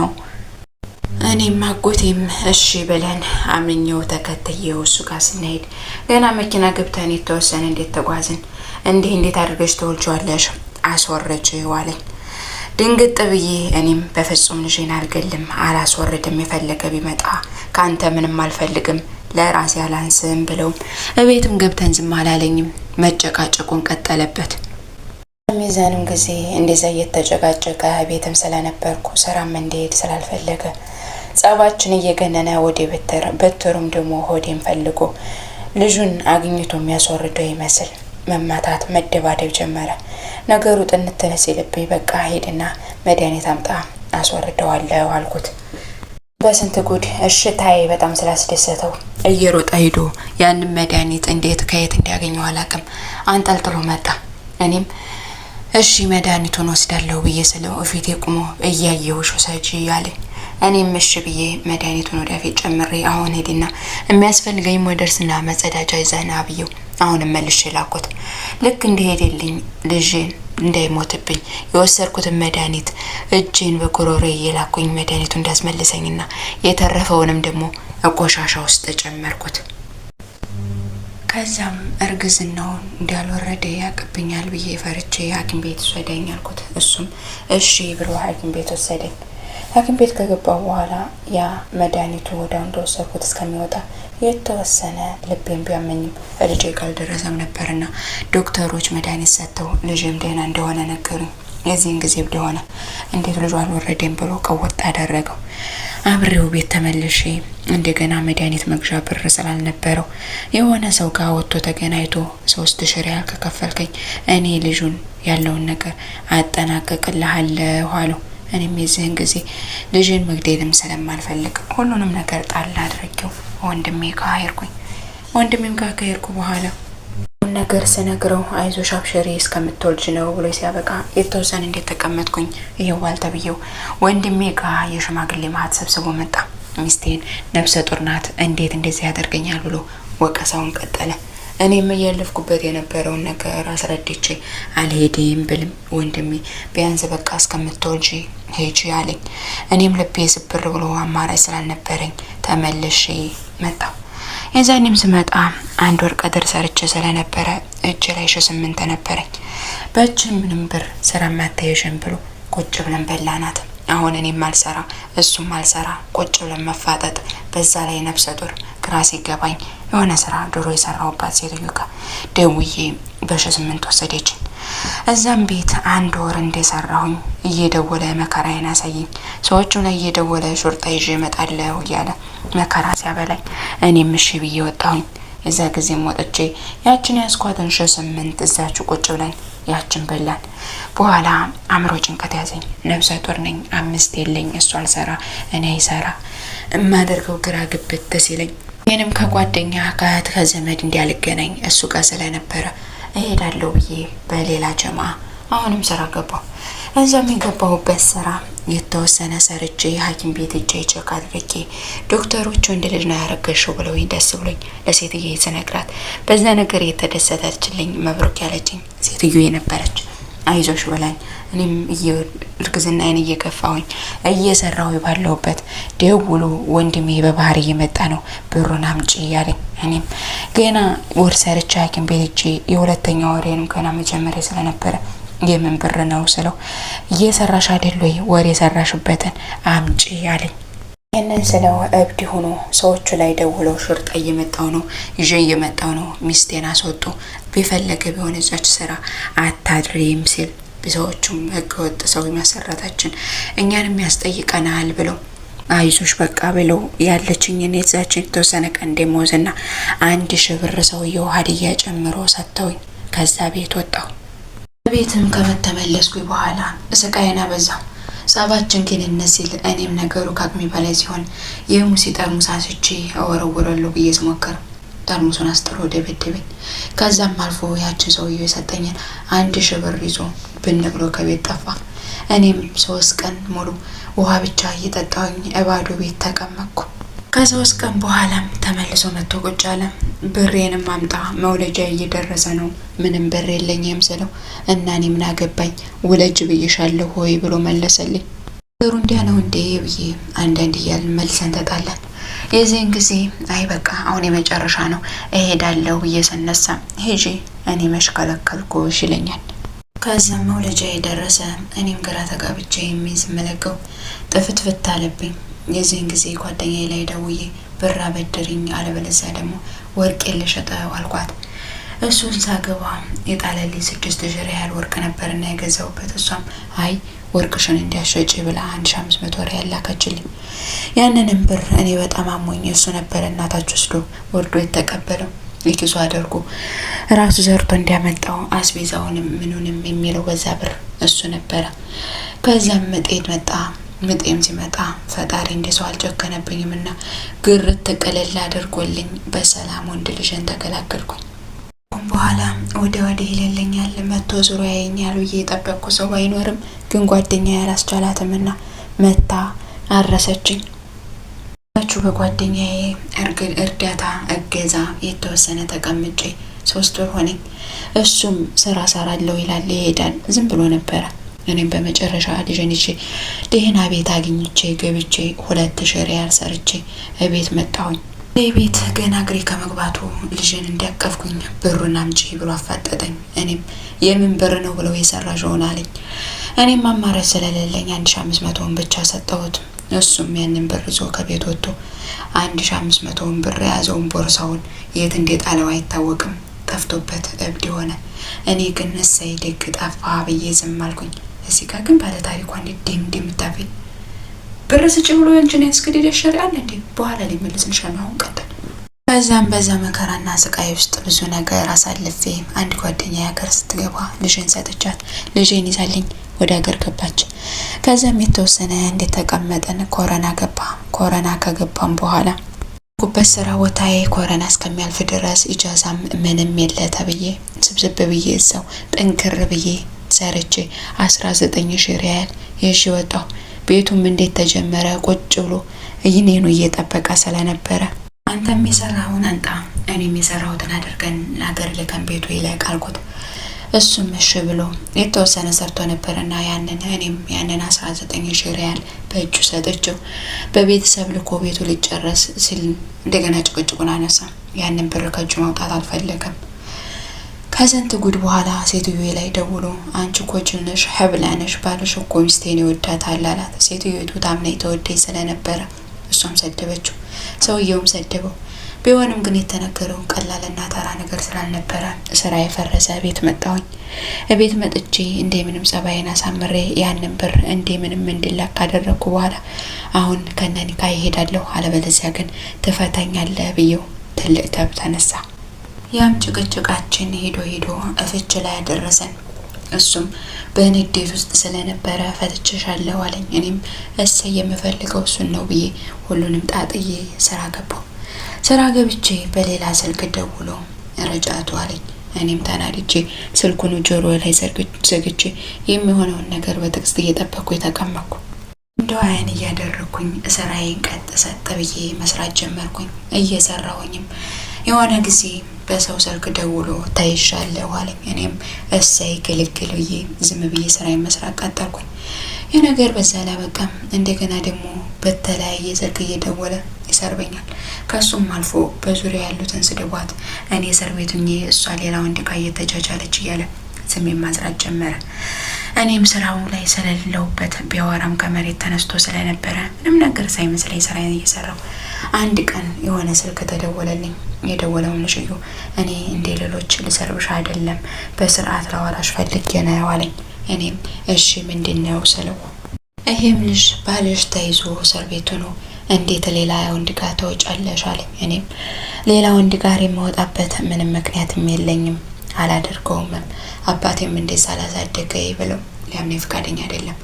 እኔም አጎቴም እሺ ብለን አምኜው ተከትዬው እሱ ጋር ስንሄድ ገና መኪና ገብተን የተወሰነ እንዴት ተጓዝን። እንዲህ እንዴት አድርገሽ ተወልጇለሽ አስወረጅው አለኝ። ድንግጥ ብዬ እኔም በፍጹም ልጄን አልገልም፣ አላስወርድም፣ የፈለገ ቢመጣ ከአንተ ምንም አልፈልግም፣ ለራሴ አላንስም ብለውም እቤትም ገብተን ዝም አላለኝም። መጨቃጨቁን ቀጠለበት። ሚዛንም ጊዜ እንደዛ እየተጨቃጨቀ ቤትም ስለነበርኩ ስራም እንዲሄድ ስላልፈለገ ጸባችን እየገነነ ወደ በትር በትሩም ደግሞ ሆዴን ፈልጎ ልጁን አግኝቶ የሚያስወርደው ይመስል መማታት መደባደብ ጀመረ። ነገሩ ጥንትን ሲልብኝ በቃ ሄድና መድኃኒት አምጣ አስወርደዋለሁ አልኩት። በስንት ጉድ እሽታዬ በጣም ስላስደሰተው እየሮጠ ሄዶ ያንን መድኃኒት እንዴት ከየት እንዲያገኘው አላውቅም፣ አንጠልጥሎ መጣ። እኔም እሺ መድኃኒቱን ወስዳለሁ ብዬ ስለው እፊቴ ቁሞ እያየሁሽ ውሰጂ አለኝ። እኔም እሺ ብዬ መድኃኒቱን ወደፊት ጨምሬ አሁን ሄድና የሚያስፈልገኝ ሞደርስና መጸዳጃ ይዘና ብዬው አሁንም መልሼ ላኩት። ልክ እንደሄደልኝ ልጄን እንዳይሞትብኝ የወሰድኩትን መድኃኒት እጄን በጉሮሮ እየላኩኝ መድኃኒቱ እንዳስመልሰኝና የተረፈውንም ደግሞ ቆሻሻ ውስጥ ጨመርኩት። ከዛም እርግዝናውን እንዳልወረደ ያቅብኛል ብዬ ፈርቼ ሐኪም ቤት ወሰደኝ አልኩት። እሱም እሺ ብሎ ሐኪም ቤት ወሰደኝ። ሐኪም ቤት ከገባሁ በኋላ ያ መድኃኒቱ ወዲያው እንደወሰድኩት እስከሚወጣ የተወሰነ ልቤን ቢያመኝም ልጄ ካልደረሰም ነበርና ዶክተሮች መድኃኒት ሰጥተው ልጄም ደህና እንደሆነ ነገሩኝ። የዚህን ጊዜ እብድ ሆነ። እንዴት ልጁ አልወረደም ብሎ ቀወጥ አደረገው። አብሬው ቤት ተመልሼ እንደገና መድኃኒት መግዣ ብር ስላልነበረው የሆነ ሰው ጋር ወጥቶ ተገናኝቶ 3000 ሪያል ከከፈልከኝ እኔ ልጁን ያለውን ነገር አጠናቀቅልሃለሁ አለው። እኔም የዚህን ጊዜ ልጅን መግደልም ስለማልፈልግ ሁሉንም ነገር ጣል አድርጌው ወንድሜ ጋር ሄድኩኝ። ወንድሜም ጋር ከሄድኩ በኋላ ነገር ስነግረው አይዞሽ አብሽሪ እስከምትወልጅ ነው ብሎ ሲያበቃ የተወሰነ እንዴት ተቀመጥኩኝ። ይኸው ባልተብዬው ወንድሜ ጋር የሽማግሌ ማህት ሰብስቦ መጣ። ሚስቴን ነፍሰ ጡር ናት፣ እንዴት እንደዚህ ያደርገኛል ብሎ ወቀሳውን ቀጠለ። እኔም እያለፍኩበት የነበረውን ነገር አስረድቼ አልሄድም ብልም ወንድሜ ቢያንስ በቃ እስከምትወልጂ ሄጂ አለኝ። እኔም ልቤ ስብር ብሎ አማራጭ ስላልነበረኝ ተመልሼ መጣሁ። የዛኔም ስመጣ አንድ ወር ቀድር ሰርቼ ስለነበረ እጅ ላይ 8,000 ነበረኝ። በእጅ ምንም ብር ስራ ማታየሽን ብሎ ቁጭ ብለን በላናት። አሁን እኔም አልሰራ እሱም አልሰራ ቁጭ ብለን መፋጠጥ፣ በዛ ላይ ነፍሰ ጡር ግራ ሲገባኝ የሆነ ስራ ድሮ የሰራሁባት ሴትዮ ጋር ደውዬ በ8,000 ወሰደችኝ። እዛም ቤት አንድ ወር እንደሰራሁኝ እየደወለ መከራዬን አሳየኝ። ሰዎቹ ላይ እየደወለ ሹርጣ ይዤ እመጣለሁ እያለ መከራ ሲያበላኝ እኔም እሺ ብዬ ወጣሁኝ። የዛ ጊዜም ወጥቼ ያችን ያስኳትን 8,000 እዛችሁ ቁጭ ብለን ያችን በላን። በኋላ አእምሮ ጭንቀት ያዘኝ። ነፍሰ ጡር ነኝ፣ 5 የለኝ፣ እሱ አልሰራ እኔ አይሰራ፣ እማደርገው ግራ ግብት ሲለኝ ይህንም ከጓደኛ ከእህት ከዘመድ እንዲያልገናኝ እሱ ጋር ስለነበረ እሄዳለሁ ብዬ በሌላ ጀማ አሁንም ስራ ገባሁ። እዛም የገባሁበት ስራ የተወሰነ ሰርቼ ሐኪም ቤት እጄ check አድርጌ ዶክተሮቹ ወንድ ልጅ ነው ያረገሽው ብለውኝ ደስ ብሎኝ ለሴትዮ ስነግራት በዛ ነገር የተደሰተችልኝ مبروك ያለችኝ ሴትዮ የነበረች አይዞሽ ብላኝ እኔም እርግዝናዬን እየገፋሁኝ እየሰራሁ ባለሁበት ደውሎ ወንድሜ በባህር እየመጣ ነው ብሩን አምጪ እያለኝ እኔም ገና ወር ሰርቼ ሐኪም ቤት ሄጄ የሁለተኛ ወሬንም ገና መጀመሪያ ስለነበረ የምን ብር ነው ስለው እየሰራሽ አይደል ወይ ወር የሰራሽበትን አምጪ አለኝ። ይህንን ስለው እብድ ሆኖ ሰዎቹ ላይ ደውለው شرطة እየመጣው ነው ይዤ እየመጣው ነው ሚስቴን አስወጡ ቢፈለገ ቢሆን እዛች ስራ አታድሪም ሲል ሰዎቹም ህገወጥ ሰው ማሰራታችን እኛንም ያስጠይቀናል ብለው አይዞሽ በቃ ብለው ያለችኝን የዛችን የተወሰነ ቀን ደሞዝና 1,000 ብር ሰውየው ሀዲያ ጨምሮ ሰጥተውኝ ከዛ ቤት ወጣሁ። ቤትም ከመተመለስኩኝ በኋላ ስቃይን አበዛው። ጸባችን ግን እነዚህ እኔም ነገሩ ከአቅሜ በላይ ሲሆን የሙሲ ጠርሙስ አንስቼ እወረውራለሁ ብዬ ስሞክር ጠርሙሱን አስጥሎ ደበደበኝ። ከዛም አልፎ ያችን ሰውየው የሰጠኝን 1,000 ብር ይዞ ብን ብሎ ከቤት ጠፋ። እኔም 3 ቀን ሙሉ ውሃ ብቻ እየጠጣሁኝ እባዶ ቤት ተቀመጥኩ። ከ3 ቀን በኋላም ተመልሶ መጥቶ ቁጭ አለ። ብሬንም አምጣ መውለጃ እየደረሰ ነው፣ ምንም ብር የለኝም ስለው እና እኔ ምን አገባኝ ውለጅ ብዬሻለሁ ሆይ ብሎ መለሰልኝ። ነገሩ እንዲያ ነው እንዴ ብዬ አንዳንድ እያልን መልሰን ተጣላን። የዚህን ጊዜ አይ በቃ አሁን የመጨረሻ ነው እሄዳለሁ ብዬ ስነሳ ሂጂ እኔ መሽከለከልኩሽ ይለኛል። ከዛም መውለጃ የደረሰ እኔም ግራ ተጋብቼ የሚዝመለገው ጥፍትፍት አለብኝ። የዚህን ጊዜ ጓደኛዬ ላይ ደውዬ ብር አበድሪኝ አለበለዚያ ደግሞ ወርቅ ልሸጠው አልኳት። እሱን ሳገባ የጣለልኝ 6,000 ሪያል ወርቅ ነበርና የገዛሁበት። እሷም አይ ወርቅሽን እንዲያሸጪ ብላ 1,500 ሪያል ላከችልኝ። ያንንም ብር እኔ በጣም አሞኝ እሱ ነበር እናታች ወስዶ ወርዶ የተቀበለው የኪሱ አድርጎ ራሱ ዘርቶ እንዲያመጣው አስቤዛውንም ምኑንም የሚለው በዛ ብር እሱ ነበረ። ከዛም ምጤት መጣ። ምጤም ሲመጣ ፈጣሪ እንደ ሰው አልጨከነብኝም እና ግርት ቀለል አድርጎልኝ በሰላም ወንድ ልጅን ተገላገልኩኝ። በኋላ ወደ ወዲህ ይለለኛል መቶ ዙሮ ያየኛል ብዬ የጠበቅኩ ሰው ባይኖርም ግን ጓደኛ ያላስቻላትምና መታ አረሰችኝ። በጓደኛዬ እርዳታ እገዛ የተወሰነ ተቀምጬ 3 ወር ሆነኝ። እሱም ስራ ሰራለሁ ይላል ይሄዳል፣ ዝም ብሎ ነበረ። እኔም በመጨረሻ ልጄን ይዤ ደህና ቤት አግኝቼ ገብቼ 2,000 ሪያል ሰርቼ እቤት መጣሁኝ። ቤት ገና እግሬ ከመግባቱ ልጄን እንዲያቀፍኩኝ ብሩን አምጪ ብሎ አፋጠጠኝ። እኔም የምን ብር ነው ብለው የሰራሽውን አለኝ። እኔም አማራጭ ስለሌለኝ 1,500ውን ብቻ ሰጠሁት። እሱም ያንን ብር ይዞ ከቤት ወጥቶ 1,500ውን ብር የያዘውን ቦርሳውን የት እንደጣለው አይታወቅም፣ ጠፍቶበት እብድ ሆነ። እኔ ግን እሰይ ደግ ጠፋ ብዬ ዝም አልኩኝ። እዚህ ጋር ግን ባለ ታሪኳ እንዴት ደም እንደምታፈኝ ብር ስጪ ብሎ ያንቺን ያስገደደሽ ሸሪዓ አለ እንዴ? በኋላ ላይ መልስልሻለሁ። አሁን ቀጥል። ከዛም በዛ መከራና ስቃይ ውስጥ ብዙ ነገር አሳልፌ አንድ ጓደኛ ሀገር ስትገባ ልጄን ሰጥቻት ልጄን ይዛልኝ ወደ ሀገር ገባች። ከዛም የተወሰነ እንደተቀመጠን ኮረና ገባ። ኮረና ከገባም በኋላ ጉበት ስራ ቦታዬ ኮረና እስከሚያልፍ ድረስ ኢጃዛም ምንም የለ ተብዬ ስብስብ ብዬ እዛው ጥንክር ብዬ ሰርቼ 19,000 ሪያል ይዤ ወጣሁ። ቤቱም እንዴት ተጀመረ ቁጭ ብሎ እኔኑ እየጠበቀ ስለነበረ አንተም የሰራኸውን አንጣ እኔም የሰራሁትን አድርገን አገር ልከን ቤቱ ይለቅ አልኩት። እሱም እሺ ብሎ የተወሰነ ሰርቶ ነበርና ያንን እኔም ያንን 19,000 ሪያል በእጁ ሰጥቼው በቤተሰብ ልኮ ቤቱ ሊጨረስ ሲል እንደገና ጭቅጭቁን አነሳ። ያንን ብር ከእጁ ማውጣት አልፈለገም። ከስንት ጉድ በኋላ ሴትዮ ላይ ደውሎ አንቺ እኮ ጅል ነሽ፣ ሀብላ ነሽ፣ ባልሽ እኮ ሚስቴን ይወዳታል አላት። ሴትዮቱ ታምና የተወደኝ ስለነበረ እሷም ሰደበችው፣ ሰውየውም ሰደበው። ቢሆንም ግን የተነገረው ቀላልና ተራ ነገር ስላልነበረ ስራ የፈረሰ ቤት መጣሁኝ። ቤት መጥቼ እንደምንም ጸባይን አሳምሬ ያንን ብር እንደምንም እንዲላክ ካደረግኩ በኋላ አሁን ከነኒካ ይሄዳለሁ፣ አለበለዚያ ግን ትፈታኛለህ ብዬው ትልቅ ተብ ተነሳ። ያም ጭቅጭቃችን ሄዶ ሄዶ እፍች ላይ ያደረሰን። እሱም በንዴት ውስጥ ስለነበረ ፈትቼሻለሁ አለኝ። እኔም እሰይ የምፈልገው እሱን ነው ብዬ ሁሉንም ጣጥዬ ስራ ገባሁ። ስራ ገብቼ በሌላ ስልክ ደውሎ ረጃቱ አለኝ። እኔም ተናድጄ ስልኩን ጆሮ ላይ ዘግቼ የሚሆነውን ነገር በትዕግስት እየጠበቅኩ የተቀመጥኩ እንደው አይን እያደረግኩኝ ስራዬን ቀጥ ሰጥ ብዬ መስራት ጀመርኩኝ። እየሰራሁኝም የሆነ ጊዜ በሰው ስልክ ደውሎ ተይዣለሁ አለኝ። እኔም እሰይ ግልግል ብዬ ዝም ብዬ ስራዬን መስራት ቀጠልኩኝ። ይህ ነገር በዛ ላይ በቃ እንደገና ደግሞ በተለያየ ስልክ እየደወለ ይሰርበኛል። ከሱም አልፎ በዙሪያ ያሉትን ስድቧት፣ እኔ እስር ቤት ሁኜ እሷ ሌላ ወንድ ጋር እየተጃጃለች እያለ ስሜን ማዝራት ጀመረ። እኔም ስራው ላይ ስለሌለሁበት ቢያወራም ከመሬት ተነስቶ ስለነበረ ምንም ነገር ሳይመስለኝ ስራዬን እየሰራሁ አንድ ቀን የሆነ ስልክ ተደወለልኝ። የደወለውን ልጅዮ እኔ እንደ ሌሎች ልሰርብሽ አይደለም በስርዓት ላወራሽ ፈልጌ ነው አለኝ። እኔም እሺ ምንድን ነው ስለው ይሄም ልጅ ባልሽ ተይዞ እስር ቤቱ ነው እንዴት ሌላ ወንድ ጋር ተወጫለሽ አለኝ። እኔም ሌላ ወንድ ጋር የምወጣበት ምንም ምክንያትም የለኝም አላደርገውምም፣ አባቴም እንዴት ሳላሳደገ ብለው ሊያምነኝ ፈቃደኛ አይደለም።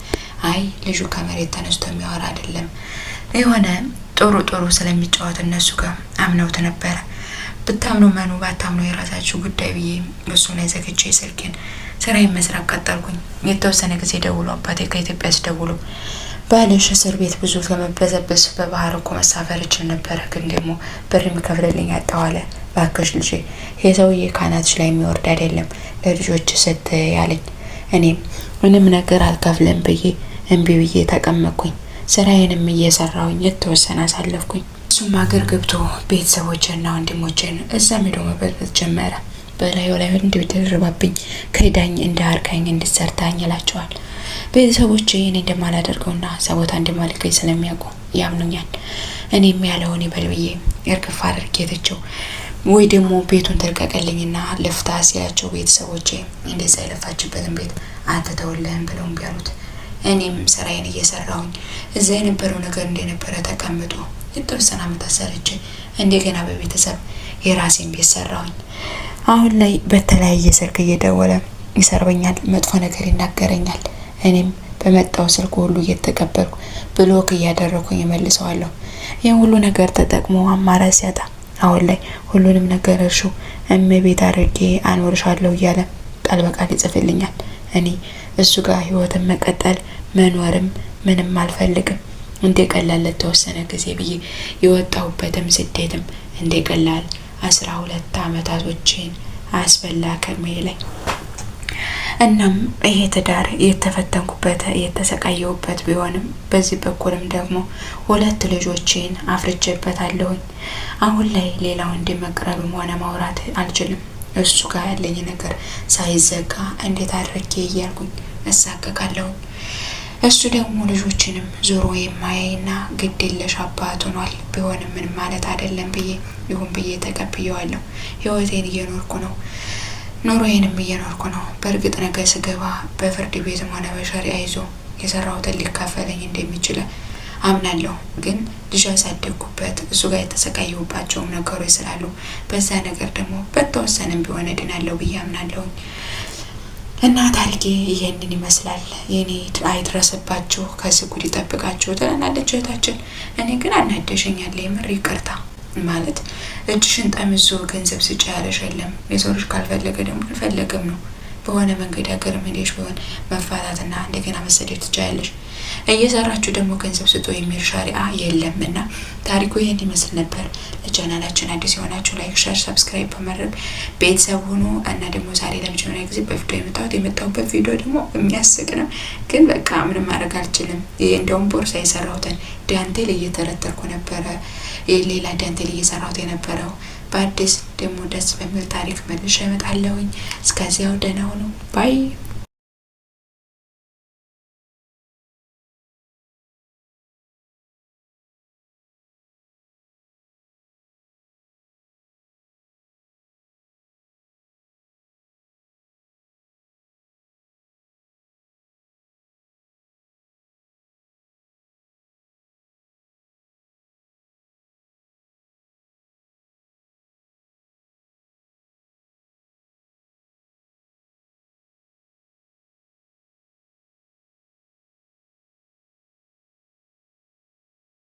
አይ ልጁ ከመሬት ተነስቶ የሚያወራ አይደለም፣ የሆነ ጥሩ ጥሩ ስለሚጫወት እነሱ ጋር አምነውት ነበረ። ብታምኑ መኑ ባታምኑ የራሳችሁ ጉዳይ ብዬ እሱ ላይ ዘግቼ ስልኬን ስራዬን መስራት ቀጠልኩኝ። የተወሰነ ጊዜ ደውሎ አባቴ ከኢትዮጵያ ሲደውሉ ባልሽ እስር ቤት ብዙ ከመበዘበዝ በባህር እኮ መሳፈር እችል ነበረ፣ ግን ደግሞ ብር የሚከፍልልኝ አጣሁ አለ። እባክሽ ልጄ ይሄ ሰውዬ ካናትሽ ላይ የሚወርድ አይደለም ለልጆች ስትይ አለኝ። እኔም ምንም ነገር አልከፍልም ብዬ እምቢ ብዬ ተቀመጥኩኝ። ስራዬንም እየሰራሁኝ የተወሰነ አሳለፍኩኝ። እሱም ሀገር ገብቶ ቤተሰቦችንና ወንድሞችን እዛም ሄዶ መበጥበጥ ጀመረ። በላዩ ላይ እንዲደርባብኝ ከዳኝ እንዳርካኝ እንድሰርታኝ ይላቸዋል። ቤተሰቦቼ እኔ እንደማላደርገውና እዛ ቦታ እንደማልገኝ ስለሚያውቁ ያምኑኛል። እኔም ያለውን ይበል ብዬ እርግፍ አድርጌ ትቼው ወይ ደግሞ ቤቱን ትልቀቅልኝና ልፍታ ሲላቸው ቤተሰቦቼ እንደዛ የለፋችበትን ቤት አትተውልህም ብለው እምቢ አሉት። እኔም ስራዬን እየሰራሁኝ እዛ የነበረው ነገር እንደነበረ ተቀምጦ የተወሰነ ዓመታት ሰርቼ እንደገና በቤተሰብ የራሴን ቤት ሰራሁኝ። አሁን ላይ በተለያየ ስልክ እየደወለ ይሰርበኛል፣ መጥፎ ነገር ይናገረኛል። እኔም በመጣው ስልክ ሁሉ እየተቀበልኩ ብሎክ እያደረኩኝ እመልሰዋለሁ። ይህን ሁሉ ነገር ተጠቅሞ አማራጭ ሲያጣ አሁን ላይ ሁሉንም ነገር እርሹ እመቤት አድርጌ አኖርሻለሁ እያለ ቃል በቃል ይጽፍልኛል። እኔ እሱ ጋር ህይወትን መቀጠል መኖርም ምንም አልፈልግም። እንደ ቀላል ለተወሰነ ጊዜ ብዬ የወጣሁበትም ስደትም እንደ ቀላል 12 ዓመታቶችን አስበላ ከርሜ ላይ። እናም ይሄ ትዳር የተፈተንኩበት የተሰቃየሁበት ቢሆንም በዚህ በኩልም ደግሞ ሁለት ልጆቼን አፍርቼበታለሁኝ። አሁን ላይ ሌላ ወንድ መቅረብም ሆነ ማውራት አልችልም። እሱ ጋር ያለኝ ነገር ሳይዘጋ እንዴት አድርጌ እያልኩኝ እሳቀቃለሁኝ። እሱ ደግሞ ልጆችንም ዞሮ የማያይና ግድ የለሽ አባት ሆኗል። ቢሆንም ምን ማለት አይደለም ብዬ ይሁን ብዬ ተቀብየዋለሁ። ህይወቴን እየኖርኩ ነው፣ ኑሮዬንም እየኖርኩ ነው። በእርግጥ ነገ ስገባ በፍርድ ቤትም ሆነ በሸሪያ ይዞ የሰራሁትን ሊካፈለኝ እንደሚችል አምናለሁ። ግን ልጅ ያሳደግኩበት እሱ ጋር የተሰቃየሁባቸውም ነገሮች ስላሉ በዛ ነገር ደግሞ በተወሰነም ቢሆን እድናለሁ ብዬ አምናለሁኝ። እና ታሪኬ ይሄንን ይመስላል። የኔ አይድረስባችሁ፣ ከዚህ ጉድ ይጠብቃችሁ ትለናለች እህታችን። እኔ ግን አናደሸኛለ፣ የምር ይቅርታ ማለት እጅሽን ጠምዞ ገንዘብ ስጭ ያለሽ የለም። የሰው ልጅ ካልፈለገ ደግሞ አልፈለገም ነው። በሆነ መንገድ ሀገር ሄደሽ ቢሆን መፋታትና እንደገና መሰደድ ትችያለሽ። እየሰራችሁ ደግሞ ገንዘብ ስጡ የሚል ሸሪአ የለም። እና ታሪኩ ይህን ይመስል ነበር። ለቻናላችን አዲስ የሆናችሁ like፣ share፣ subscribe በማድረግ ቤተሰብ ሁኑ። እና ደግሞ ዛሬ ለመጀመሪያ ጊዜ በቪዲዮ የመጣሁት፣ የመጣሁበት ቪዲዮ ደግሞ የሚያስቅ ነው፣ ግን በቃ ምንም ማድረግ አልችልም። እንደውም ቦርሳ የሰራሁትን ዳንቴል እየተረተርኩ ነበረ፣ ሌላ ዳንቴል እየሰራሁት የነበረው። በአዲስ ደግሞ ደስ በሚል ታሪክ መልሼ እመጣለሁኝ። እስከዚያው ደህና ሁኑ። Bye።